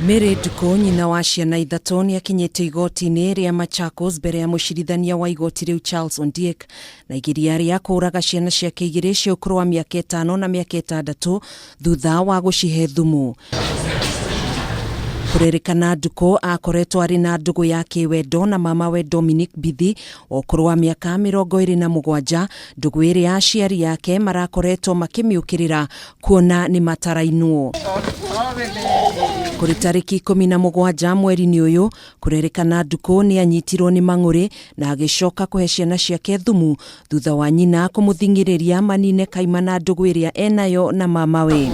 Mary Ndukũ nyina wa ciana ithatũ nĩ akinyĩte igoti-inĩ rĩa Machakos mbere ya mũcirithania wa igoti rĩu Charles Ondiek na igeria rĩa kũũraga ciana ciake igĩrĩ cia ũkũrũ wa mĩaka ĩtano na mĩaka ĩtandatũ thutha wa gũcihe thumu. Kũrerĩkana Ndukũ akoretwo arĩ na ndũgũ ya kĩwendo na mamawe Dominic Mbithi wa ũkũrũ wa mĩaka 27, ndũgũ ĩrĩa aciari ake marakoretwo makĩmĩũkĩrĩra kuona nĩ matarainwo. Kũrĩ tarĩki 17 mweri-inĩ ũyũ, kũrerĩkana Ndukũ nĩ anyitirwo nĩ mang'ũrĩ na agĩcoka kũhe ciana ciake thumu thutha wa nyina kũmũthing'ĩrĩria manine kaimana ndũgũ ĩrĩa enayo na mamawe.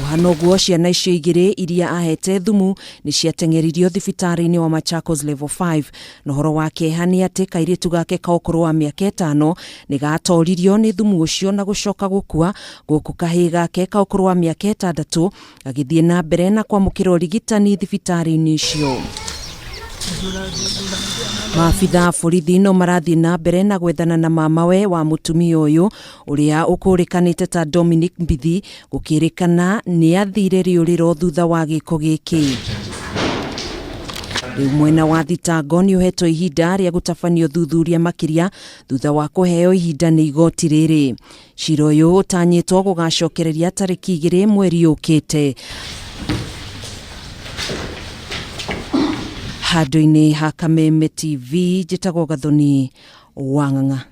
Kũhana ũguo ciana icio igĩrĩ iria ahete thumu nĩ ciateng'eririo thibitarĩ-inĩ wa Machakos Level 5 na ũhoro wa kĩeha nĩ atĩ kairĩtu gake ka ũkũrũ wa mĩaka ĩtano nĩ gatoririo nĩ thumu ũcio na gũcoka gũkua gũkũ kahĩĩ gake ka ũkũrũ wa mĩaka ĩtandatũ gagĩthiĩ na mbere na kwamũkĩra ũrigitani thibitarĩ-inĩ ũcio. Maabitha a borithi no marathiĩ na mbere na gwethana na mamawe wa mũtumia ũyũ ũrĩa ũkũrĩkanĩte ta Dominic Mbithi gũkĩrĩkana nĩ athire rĩũrĩro thutha wa gĩko gĩkĩ. Rĩu mwena wa thitango nĩ ũhetwo ihinda rĩa gũtabania ũthuthuria makĩria thutha wa kũheo ihinda nĩ igoti rĩrĩ. Cira ũyũ ũtanyĩtwo gũgacokereria tarĩki 2 mweri ũkĩte. Handũ-inĩ ha Kameme TV njĩtagwo Gathoni Wang'ang'a.